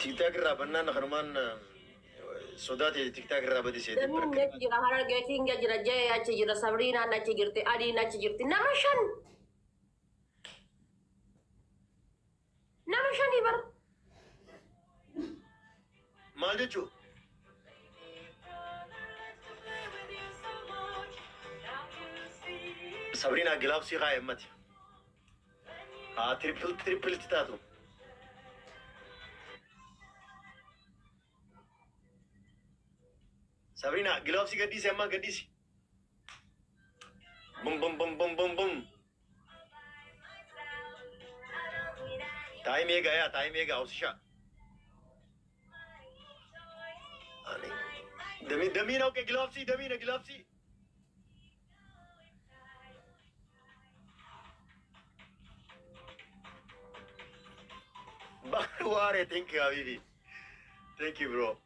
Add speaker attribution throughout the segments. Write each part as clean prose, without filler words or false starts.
Speaker 1: TikTok irraa bannaan kanumaan sodaate TikTok irraa badi seete.
Speaker 2: Damiin achi jira, Harargee Kinga jira, Jee achi jira, Sabriinaan achi jirti, Adiin achi jirti. Nama 5. Nama shanii bara.
Speaker 1: Maal jechuu? Sabriinaa gloves kaa'e ammati. Haa, triple triple itti taatu. Sabriinaa, gloves gadhiisi, amma gadhiisi. Bum bum bum bum bum bum. Time eegaa, yaa time eegaa, obsishaa. Ani. Dami damiina, okay, gloves, damiina, gloves. Waare, thank you, Habibi. Thank you, bro.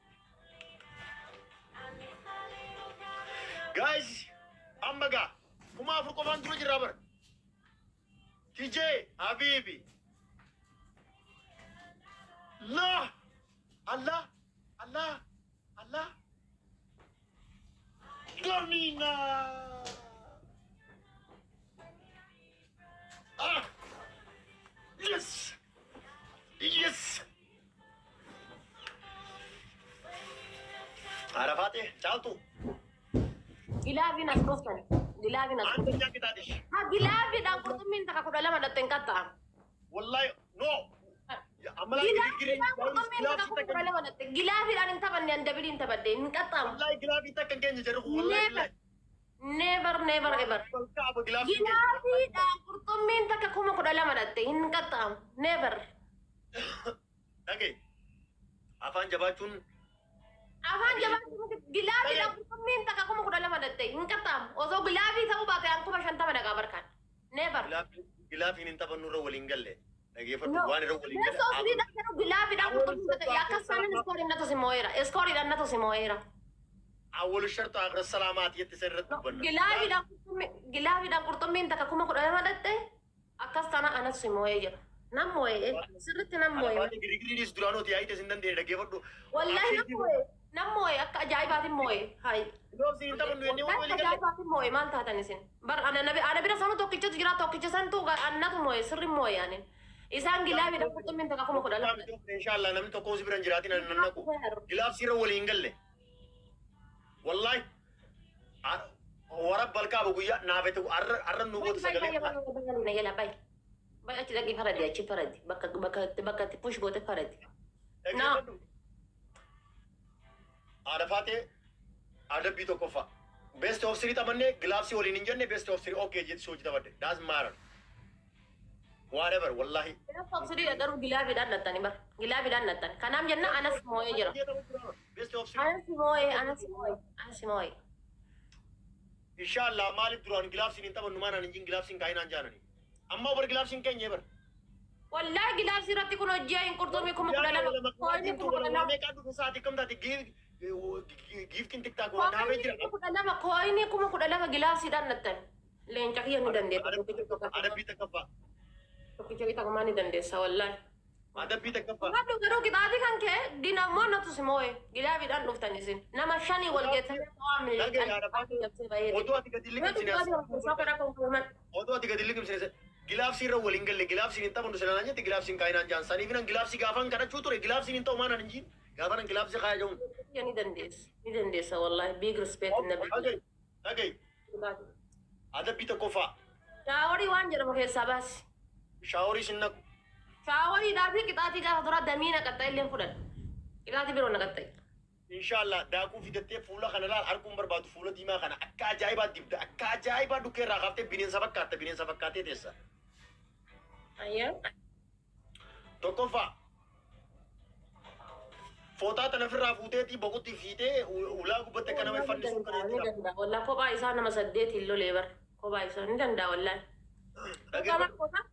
Speaker 1: Guys, amma gaa 4000 qofaan dura jirraa bara. TJ, Habibi. La! Allah! Allah! Allah! Domina! Ah! Yes! Yes! Arafaate, caaltu.
Speaker 2: Gloveiin as dhuftan. Gloveiin as dhuftan.
Speaker 1: አንደኛ ቅጣትሽ።
Speaker 2: Ha, gloveiidhaan qurxummiin takka 12 dhatte hin qaxxa'amu.
Speaker 1: Wallahi no. Amala.
Speaker 2: Gloveiidhaan qurxummiin takka 12,000 dhatte. Gloveiidhaan hin taphanne, an double hin taphadhe hin qaxxa'amu.
Speaker 1: Wallahi glove takka hin keenya jedhu, wallahi.
Speaker 2: Never. Never, never ever.
Speaker 1: Kaaba, glove.
Speaker 2: Gloveiidhaan qurxummiin takka 12,000 dhatte hin qaxxa'amu. Never.
Speaker 1: Dhagaye. Afaan jabaachuun
Speaker 2: Afaan jabaatu, gloveiidhaan qurxummiin takka 12,000 dhatte hin qaxxa'amu. Osoo glove ta'uu baate an 50,000 dhaqaa barkaan. Never.
Speaker 1: Gloveiin hin taphannu irra waliin galle. Dhageeffadhu,
Speaker 2: No.
Speaker 1: waan irra waliin
Speaker 2: Best of
Speaker 1: galle.
Speaker 2: three dha, garuu gloveiidhaan qurxummiin takka akka isaanin scoreiin natu si moo'eera. Scoreiidhaan natu si moo'eera.
Speaker 1: أول شرط آخر السلامات jetti san irratti dubbanna.
Speaker 2: Gloveiidhaan qurxummiin takka 12,000 dhatte akkas tana anatu si moo'ee jira. Nan moo'ee, sirriitti nan moo'ee.
Speaker 1: Arafaate, girigiriinis duraanooti yaa'ite sin dandeenye, dhaggeeffadhu.
Speaker 2: Wallahi nan moo'ee. Nan moo'ee, akka ajaa'ibaatiin moo'ee. Hayi.
Speaker 1: Glovesiin hin taphannu jennee waan
Speaker 2: Akka
Speaker 1: walii galle.
Speaker 2: ajaa'ibaatiin moo'ee, maal taatan isin? Bar ana nabi ana bira sanu tokkichatu jira, tokkicha santu annatu moo'ee, sirri moo'ee ani. Isaan gloveiidhaan qurxummiin takka 12,000 dhatte.
Speaker 1: Inshallah namni tokko si bira hin jiraatin ani nan naqu. Gloves irra walii hin galle. Wallahi. Warra balkaaba guyyaa naafete arra nu goota sagalee.
Speaker 2: Yala, bay. Bay, achi dhaqii faradi, achi faradi. Bakka itti push goote faradi.
Speaker 1: Dhaggeeffadhu. Haadha adabbii tokkoffaa. Best of three taphannee gloves waliin hin jenne, best of three okay jetti si hojii taphadde. Doesn't matter. Whatever, wallahi.
Speaker 2: Best of three garuu gloveiidhaan nattani bar. Gloveiidhaan nattani. Kanaaf jenna anas moo'ee jira.
Speaker 1: Best of three.
Speaker 2: Anas moo'ee, anas moo'ee, anas moo'ee.
Speaker 1: Inshallah, maaliif duraan glovesiin hin taphannu maanaan hin jin, glovesiin kaayinaan jaanani. Amma bar glovesiin keenya bar.
Speaker 2: Wallahi gloves irratti kun hojii hin qurxummii 12,000. Coinii 12,000.
Speaker 1: Meeqaa dhufe, sa'aatii kam taate, giftiin TikTok waan dhaabee jira.
Speaker 2: Coinii 12,000, coinii 12,000 glovesiidhaan nattani. Leenca kiyya ni dandeessa.
Speaker 1: Adabbii takkaffaa.
Speaker 2: Tokkicha takkumaa ni dandeessa wallahi.
Speaker 1: Adabbii takkaffaa.
Speaker 2: Hadhu garuu qixaatii kan kee dinammoo natu si moo'e. Gloveiidhaan dhuftan isin. Nama shanii wal geessanii
Speaker 1: Oduu ati gadi liqimsine, oduu ati gadi liqimsine, gloves irra waliin galle, glovesiin hin taphannu sanaan jette, glovesiin kaayinaan jaan saniif nan gloves gaafan kadhachuu ture, glovesiin hin ta'u maanaan hin jiin gaafan gloves kaaya jiruun.
Speaker 2: Ni dandeessa. Ni dandeessa wallahi. Big respect nabi.
Speaker 1: Dhagayi, dhagayi, adabbii tokkoffaa.
Speaker 2: Shower waan jedhamu keessaa baasi.
Speaker 1: Shower sin naqu.
Speaker 2: Showeriidhaa fi qixaatii gaafa dura damii naqaxxa illee fudhadha. Qixaatii biroo naqaxxa.
Speaker 1: Inshallah daakuu fidattee fuula kana laal, arguun barbaadu, fuula diimaa kana akka ajaa'ibaa dibda, akka ajaa'ibaa dhukkee irraa kaaftee bineensa fakkaatta, bineensa fakkaattee teessa.
Speaker 2: Ayyaa.
Speaker 1: Tokkoffaa, fooxaa tana ofirraa fuuteetii boqutti fiitee ulaa gubbatti akka nama fannisuu kana
Speaker 2: Ni danda'a. Wallah kophaa isaa nama saddeetiin lolee bar. Kophaa isaa ni danda'a wallahi.
Speaker 1: Dhaggeeffadhu.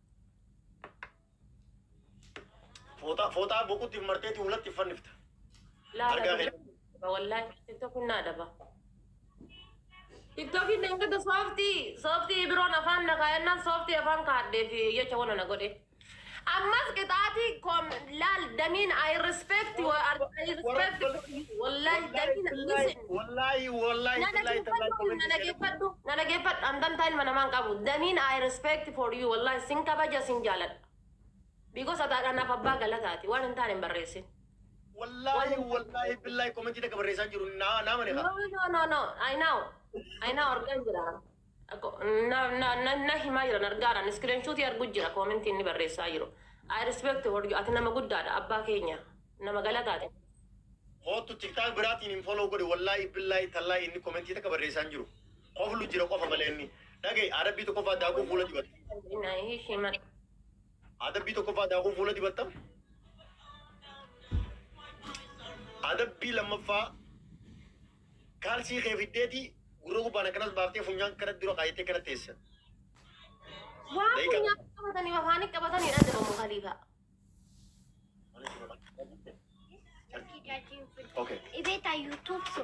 Speaker 1: Fooxaa boqutti marteetii ulatti fannifta. Argaa kee.
Speaker 2: Wallahi TikTokin na adaba. TikTokin dheengadda sooftii biroon afaan na kaayannaan sooftii afaan kaadhee fi jecha wana na godhe. Ammas qixaatii kom laal damiin, I respect you, I respect you. Wallahi damiin, listen.
Speaker 1: Wallaahi wallaahi
Speaker 2: Na
Speaker 1: billaahi tallaahi
Speaker 2: dhageeffadhu, na dhageeffadhu, na dhageeffadhu. Antan ilma namaan qabu. Damiin, I respect for you. Wallahi sin kabaja, sin jaaladha. Because ati anaaf abbaa galataati. Waan hin taane hin barreessin.
Speaker 1: Wallaahi wallaahi billaahi comment takka barreessaa jiru naa naa mane.
Speaker 2: No, no, no, no. I know. I know, argaan jira. Na na na na himaa jiran argaadhaan screenshot argu jira, comment inni barreessaa jiru. I respect for you. Ati nama guddaadha, abbaa keenya. Nama galataati.
Speaker 1: Hootu TikTok biraatiin hin follow godhe. Wallaahi billaahi tallaahi inni comment takka barreessaa jiru. Qoflu jira qofa malee inni. Dhagaye, adabbii tokkoffaa daakuu fuula dibatta.
Speaker 2: Inni himan.
Speaker 1: Adabbii tokkoffaa daakuu fuula dibatta. Adabbii lammaffaa kaalsii kee fiddeeti gurra gubbaan akkanas baaftee funyaan kana dura kaayettee kana teessa.
Speaker 2: Waan
Speaker 1: Daqiiqa.
Speaker 2: funyaan qabatanii afaanii qabatanii adabamu Khalifa.
Speaker 1: Okay.
Speaker 3: Ibeta YouTube so.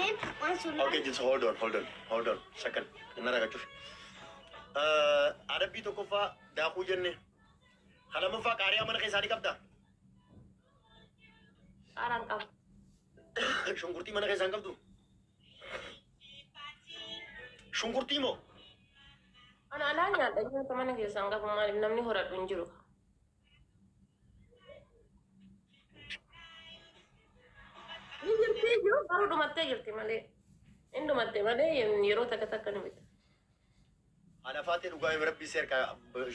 Speaker 3: And one so.
Speaker 1: Okay, just hold on, hold on, hold on. Second. Innara gachuuf. Adabbii tokkoffaa daakuu jenne. Ka lammaffaa qaariyaa mana keessaa ni qabdaa?
Speaker 2: Qaaraan qabu.
Speaker 1: Shunkurtii mana keessaa hin qabdu? Shunkurtii moo?
Speaker 2: Ana alaa nyaadha, nyaata mana keessaa hin qabu, maaliif namni horadhu hin jiru. Ni jirti jiru, garuu dhumattee jirti malee. Hin dhumatte malee yeroo takka takka ni bita.
Speaker 1: Haadha faatee, dhugaa rabbii seerka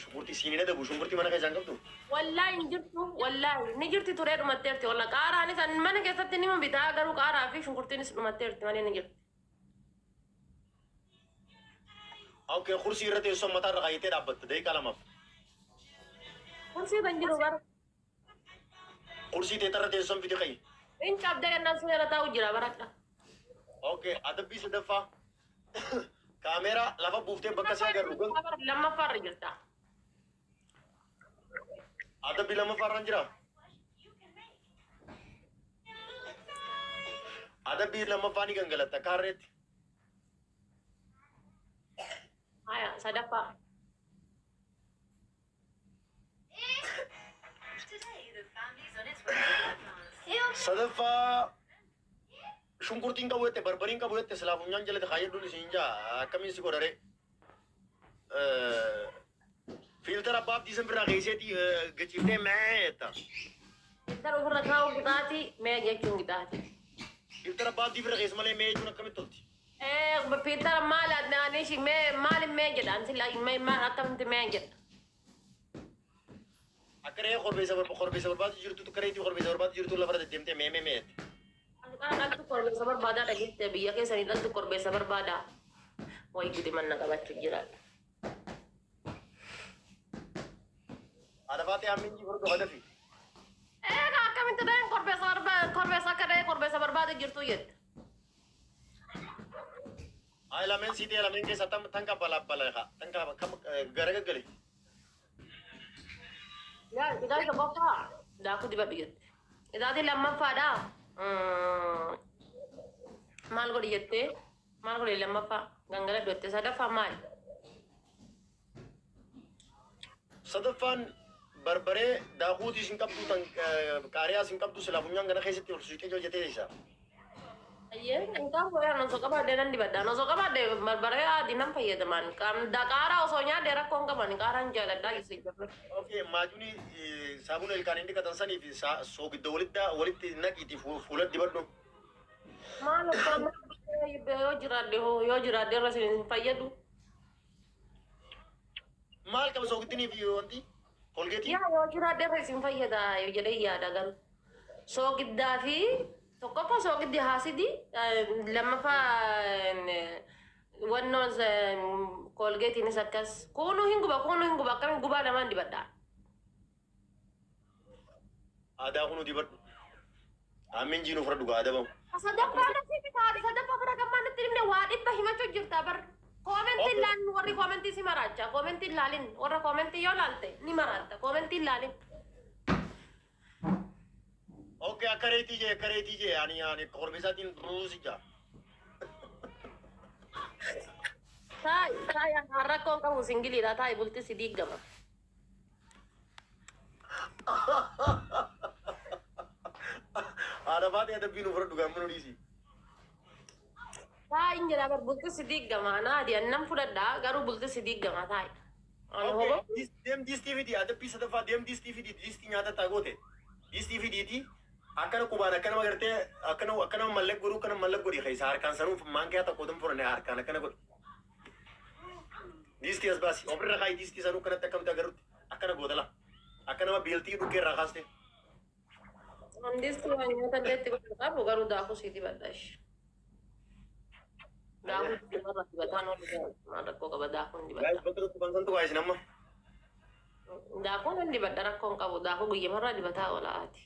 Speaker 1: shunkurtii siin hin adabu, shunkurtii mana keessaa hin qabdu?
Speaker 2: Wallaahi hin jirtu, wallaahi ni jirti turee dhumatteerti. Walla qaaraanis an mana keessatti ni bitaa, garuu qaaraa fi shunkurtiinis dhumatteerti malee ni jirti.
Speaker 1: Okay, kursii irra teessoo mataa irra kaayyatee dhaabbatta daqiiqaa 2f.
Speaker 2: Kursii kan jiru bara.
Speaker 1: Kursii teetarra teessoon fidi qayi.
Speaker 2: Hin cabdee gannaan sun irra taa'u jira baradha.
Speaker 1: Okay, adabbii sadaffaa. Kaameeraa lafa buuftee bakka si agarru.
Speaker 2: Lammaffaarra jirta.
Speaker 1: Adabbii lammaffaarra jira. Adabbii lammaffaa ni gangalatta kaarreetti.
Speaker 2: Haya, sadaffaa.
Speaker 4: Today, the family's on its way to France.
Speaker 1: Sadaffaa shunkurtiin qabu jette, barbariin qabu jette, silaa funyaan jalatti kaayyadhuun isin jaa akkamiin si godhare. Filter abbaa abdii san birraa keesseeti gachiiftee mee jetta.
Speaker 2: Filter ofirra kaa'u qixaati, mee jechuun qixaati.
Speaker 1: Filter abbaa abdii birra keessa malee mee jechuun akkamitti tolti?
Speaker 2: Filter maal addaanishi mee maal mee jedha ansi mee maal akkamitti mee jedha.
Speaker 1: Akka re'ee korbeessa barbaadu jirtu, akka re'eetii korbeessa barbaadu jirtu lafarra deddeemtee mee mee mee jette.
Speaker 2: Qara dhaltu korbeessa barbaadaa dhageette, biyya keessanii dhaltu korbeessa barbaadaa. Wayi gudi manna qabachuu jira.
Speaker 1: Haadha faatee hamminji furdoo hadafi.
Speaker 2: Egaa akkamitti dhaheen korbeessa barbaada, korbeessa akka dhahee korbeessa barbaadu jirtu jette.
Speaker 1: Ay, lameen siitee lameen keessa tan tan kabbala haa tan kam gara gaggale.
Speaker 2: Yaa idaa tokkoffaa daakuu dibadhu jette. Idaatiin lammaffaadha. Maal godhi jettee, maal godhi lammaffaa gangaladhu jette, sadaffaa maal?
Speaker 1: Sadaffaan barbaree daakuutii sin qabdu, tan qaariyaa sin qabdu, silaa funyaan kana keessatti ol suuqee hojjetee isa.
Speaker 2: Ayyee, hin qabu, yaa osoo qabaadhee nan dibadha. Osoo qabaadhee barbaree adii nan fayyadaman. Qaaraa osoo nyaadhee rakkoo hin qaban, qaaraan jaaladhaa jechuudha.
Speaker 1: Okay, maajuni saabuna ilkaaniin dhiqatan sanii fi soogidda walitti walitti naqiitii fuula dibadhu.
Speaker 2: Maal yoo jiraadhe hoo, yoo jiraadhe irra isin hin fayyadu.
Speaker 1: Maal qaba soogidinii fi wanti Colgate?
Speaker 2: Yaa yoo jiraadhe irra isin fayyada jedhee yaada garuu. Soogiddaa fi tokkoffaa soogiddi haasidii, lammaffaa wannoon Colgateiinis akkas. Kunuu hin guba, kunuu hin guba, akkamiin gubaa lamaan dibadha.
Speaker 1: Aadaa kunuu dibadhu. Ammin jiinuu fudhadhu gaa adabamu.
Speaker 2: Sadaffaa natti bitaadha. Sadaffaa bira gammaan natti himne, waa dhibba himachuu jirta bar. Comment ilaalin, warri comment si maraacha. Comment ilaalin, warra comment yoo laalte ni maraatta. Comment ilaalin.
Speaker 1: Okay, akka reetii jee, akka reetii jee, ani korbeessaatiin ruusi jaa.
Speaker 2: Taayi taayi, rakkoon qabu singleiidha, taayi, bulti si diigama.
Speaker 1: Haadha faatee adabbii nu fudhadhu gaamma nu dhiisi.
Speaker 2: Taa'i hin jedhaa bar, bulti si diigama naadi annan fudhadhaa, garuu bulti si diigama, taa'i. Ani
Speaker 1: Okay,
Speaker 2: hoboo.
Speaker 1: Deem distii fidi, adabbii sadaffaa, deem distii fidi, distii nyaata taa goote. Distii fidiiti akkana qubaan akkana gartee akkana akkana mallaq godhu, akkana mallaq godhi, keessa harkaan sanuuf maankiyaa tokko otoo hin fudhanne harkaan akkana godhi. Distii as baasi, ofirra kaayi distii sanuu kanatti akkamitti agarrutti akkana gootala. Akka nama beeltii dhukkee irraa kaaste.
Speaker 2: Distii waan nyaata illee itti godhu qabu, garuu daakuu sii dibadha ishee. Daakuu dibarra dibataan oolu maal rakkoo qaba? Daakuun
Speaker 1: Guys,
Speaker 2: dibadha.
Speaker 1: bakka tokko kan santu isin amma.
Speaker 2: Daakuun hin dibadha, rakkoo hin qabu, daakuu guyyamarraa dibataa oolaati.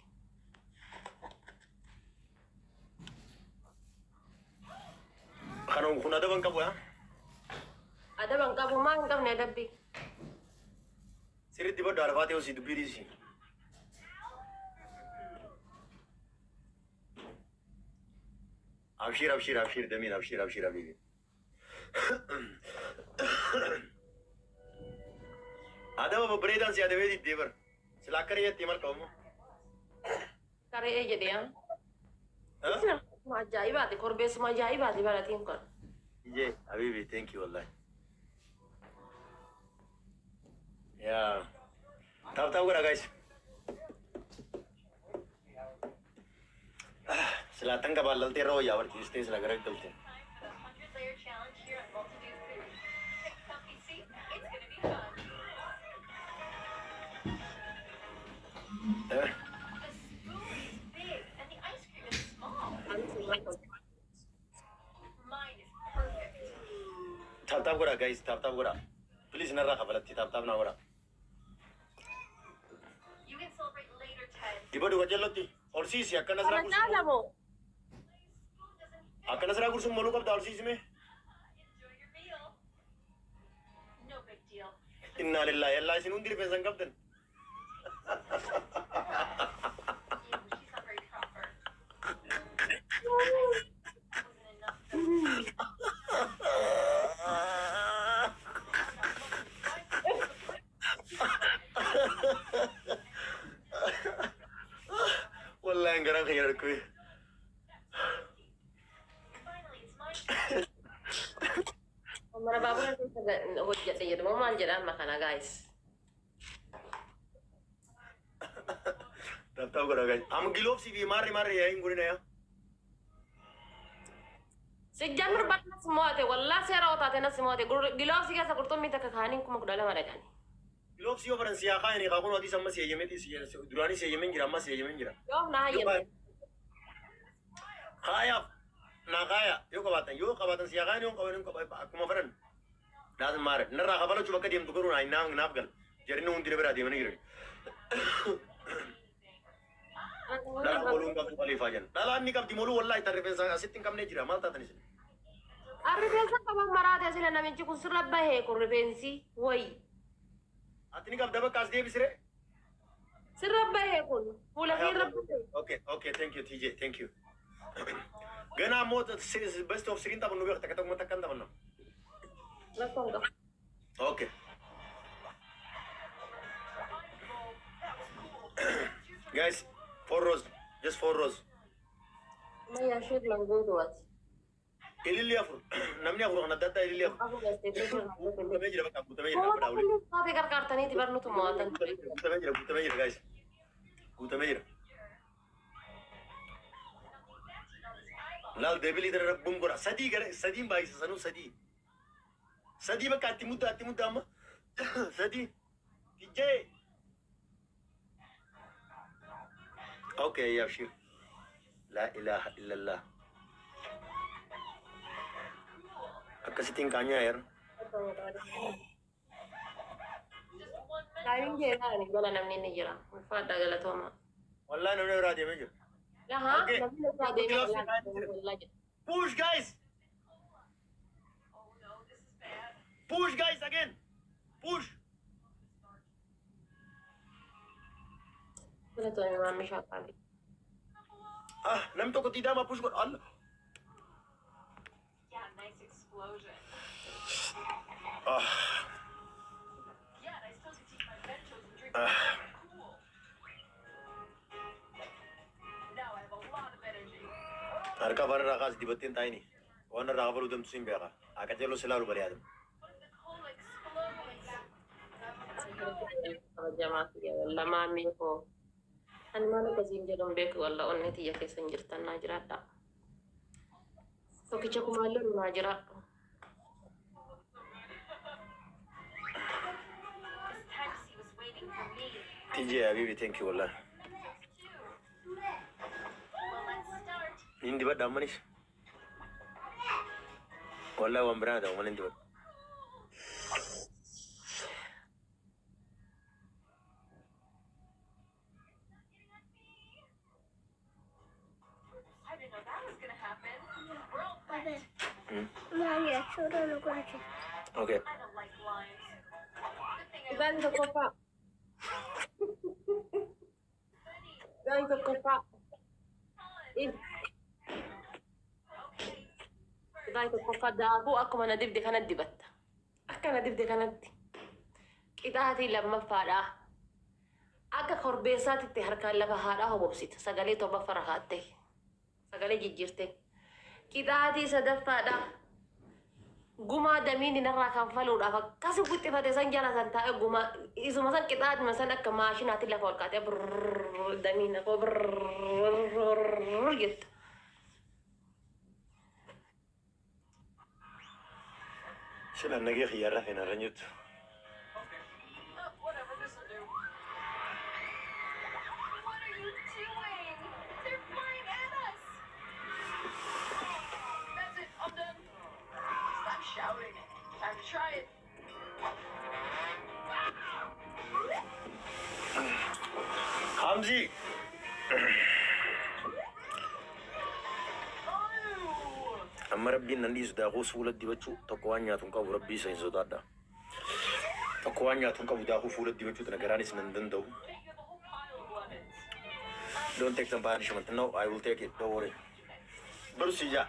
Speaker 1: Kana kun adaban qabu yaa.
Speaker 2: Adaba hin qabu, maa hin qabne adabbi?
Speaker 1: Sirriitti dibadhu, haadha faatee hosii dubbii dhiisi. Abshir, abshir, abshir, damiin, abshir, abshir, habibi. Adaba babbareedaan si adabee diddee bar. Sila akka reeyyatti maal qabamu?
Speaker 2: Karee jedhee yaa. Ajaa'ibaati, korbeessuma ajaa'ibaati baratiin kun.
Speaker 1: Ijee, habibi, thank you wallahi. Yaa. Tap tap godha, guys. Sila tan qabaallaltee irra wayyaa barsiistee sila gara galte.
Speaker 4: Time for the 100 layer challenge here at Multitude Food. Pick a comfy seat. It's gonna be fun.
Speaker 1: Eh?
Speaker 4: The spoon is big and the ice cream is small. Mine is perfect.
Speaker 1: Tap tap godha, guys, tap tap godha. Please narraa kafalatti tap tap naa godha.
Speaker 4: You can celebrate later, Ted.
Speaker 1: Dibadu qajellotti. Olsiisi akkana siraa
Speaker 2: Kana
Speaker 1: gursuun.
Speaker 2: caalamoo?
Speaker 4: My spoon doesn't fit.
Speaker 1: Akkana siraa gursuun moluu qabda, olsiisi mee.
Speaker 4: Enjoy your meal. No big deal.
Speaker 1: Innaa lillahi yallaa, isin hundi rifeensa hin qabdan.
Speaker 4: Ew, she's not very proper. Wasn't enough, though.
Speaker 1: Wallahi garaan kiyya dhukkube.
Speaker 4: Finally, it's my turn.
Speaker 2: Mana baabura keessa hojjedhe jedhamu maal jedha amma kana, guys?
Speaker 1: Tap tap godha, guys. Amma giloofsii fi maarri maarri yaa hin godhina yaa.
Speaker 2: Sijjamir badnas moo'ate, wallaa seera otaate nas moo'ate, giloofsi keessa qurxummii takka kaaniin 12,000 dhaqani.
Speaker 1: Giloofsii yoo fedhan siyaa kaayanii kaa kun hojii amma si eeyyameeti, duraanii si eeyyameen jira, amma si eeyyameen jira.
Speaker 2: Yoo na hayyamte.
Speaker 1: Kaayaaf naa kaaya, yoo qabaatan siyaa kaayan, yoo qaban akkuma fedhan. Daas maare narraa kafalachuu bakka deemtu garuu naa naaf gal. Jarri hundi na biraa deemanii jiran. Dhala moluu hin qabdu qaliifaa jenna. Dhalaan ni qabdi moluu, wallaahi tan rifeensa asitti hin qabnee jira, maal taatan isin?
Speaker 2: Rifeensa qaban maraate asila, namichi kun sirra bahee kun rifeensi wayi.
Speaker 1: Ati ni qabda, bakka as deebisire.
Speaker 2: Sirra bahee kun fuula kee irra bahee.
Speaker 1: Okay, thank you, TJ, thank you. ገና ammoo best of three taphannu beekta, takka tokkuma takka hin taphannu.
Speaker 2: Rakkoon qabu.
Speaker 1: Okay. Guys, four rose, just four rose.
Speaker 2: Mayyaa shir langootu ati.
Speaker 1: Ililli afur, namni afur kan adda addaa ililli afur.
Speaker 2: Afur gastee shir langootu.
Speaker 1: Guutamee jira, bakka guutamee jira.
Speaker 2: Kuma tokko taate gargaartaniiti barnutu mo'atan.
Speaker 1: Guutamee jira, guutamee jira, guys. Guutamee jira. Laal deebilii dara rabbuun godha. Sadii gara sadiin baay'isa sanuu sadii. Sadii bakka itti muddaa, itti muddaa amma. Sadii. Tijjee. Okay, abshir. Laa ilaaha illallah. Akkasittiin kaanyaa yeera.
Speaker 2: Taayimiin keessaa gola namni ni jira. Ulfaadhaa, galatooma.
Speaker 1: Wallahi namni biraa deemee jira.
Speaker 2: Lahaa
Speaker 1: Okay.
Speaker 2: namni biraa deemee wallahi.
Speaker 1: Push, guys!
Speaker 4: Oh no, this is bad.
Speaker 1: Push, guys, again! Push!
Speaker 2: Galatoomii maammi shaaqaalee.
Speaker 1: Ah, namni tokko tiidaama push godha. Allah.
Speaker 4: Yeah, nice explosion.
Speaker 1: Ah,
Speaker 4: Yeah, and I still get to eat my bentos and drink.
Speaker 1: Ah.
Speaker 4: Cool.
Speaker 1: Harka afaan irraa kaas dibatteen taa'ini. Waan irraa kafaluu deemtu siin beeka. Akka jaloo si laalu bari'aadha.
Speaker 2: Kabajamaa kiyya walla maamii koo. Ani maal akkasiin jedhan beeku walla onnee tiyya keessa hin jirtan naa jiraadha. Tokkicha kumaallee naa jiraadhu.
Speaker 4: This taxi was waiting for me.
Speaker 1: TJ Habibi, thank you wallah.
Speaker 4: Well, let's start.
Speaker 1: Nin dibadha ammanis. Wallahi waan biraa ta'u malee hin dibadhu.
Speaker 4: I didn't know that was gonna happen. We're all wet.
Speaker 3: Maal suuraa nu godhate.
Speaker 1: Okay.
Speaker 4: I don't like limes. Good thing I
Speaker 2: Dhugaan tokkoffaa. Dhugaan tokkoffaa.
Speaker 4: Okay.
Speaker 2: Dhugaan tokkoffaa daakuu akkuma na dibde kanatti dibatta. Akka na dibde kanatti. Qixaatii lammaffaadhaa. Akka korbeessaatitti harkaan lafa haadhaa hobobsita. Sagalee torbaffaa rakaatte. Sagalee jijjiirte. Qixaatii sadaffaadhaa. Gumaa damiin narraa kanfaluudhaaf akkas wixxifate san jala san taa'e gumaa isuma san qixaatima san akka maashinaatti lafa ol kaatee brrrr damiin koo brrrr jetta.
Speaker 1: Sila nagee xiyyaarraa feena irra jirtu.
Speaker 4: Whatever, this'll do. What are you doing? They're flying at us. That's it. I'm done. Stop shouting. Time to try it.
Speaker 1: Hamzi.
Speaker 4: Oh!
Speaker 1: Amma rabbiin nan dhiisu daakuu fuula dibachuu tokko waan nyaatu hin qabu rabbii isa hin sodaadha. Tokko waan nyaatu hin qabu daakuu fuula dibachuu tana garaanis nan danda'u.
Speaker 4: You have a whole pile of lemons.
Speaker 1: Don't take some punishment. No, I will take it. Don't worry. Baru sija.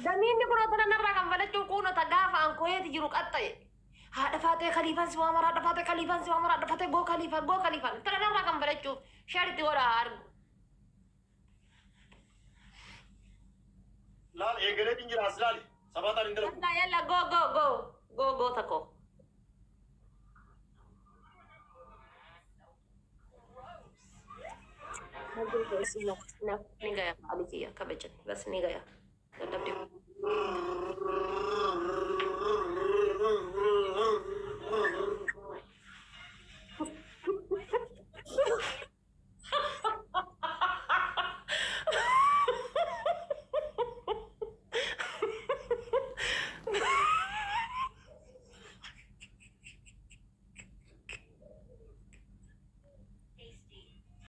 Speaker 2: Damiinni kun otoo narraa kan falachuun kuunota gaafa ankoyeeti jiru qaxxa'e. Haadha faatee kaliifaan si waamara, haadha faatee kaliifaan si waamara, haadha faatee goo kaliifaan, goo kaliifaan. Tana narraa kan falachuuf sharitti godhaa argu.
Speaker 1: Laal eegaleetiin jira as laali. Sabaataan hin dalagu.
Speaker 2: Yalla yalla go go go go go takko.
Speaker 4: Gross.
Speaker 2: Ni gaya ali kiyya kabajan bas ni gaya.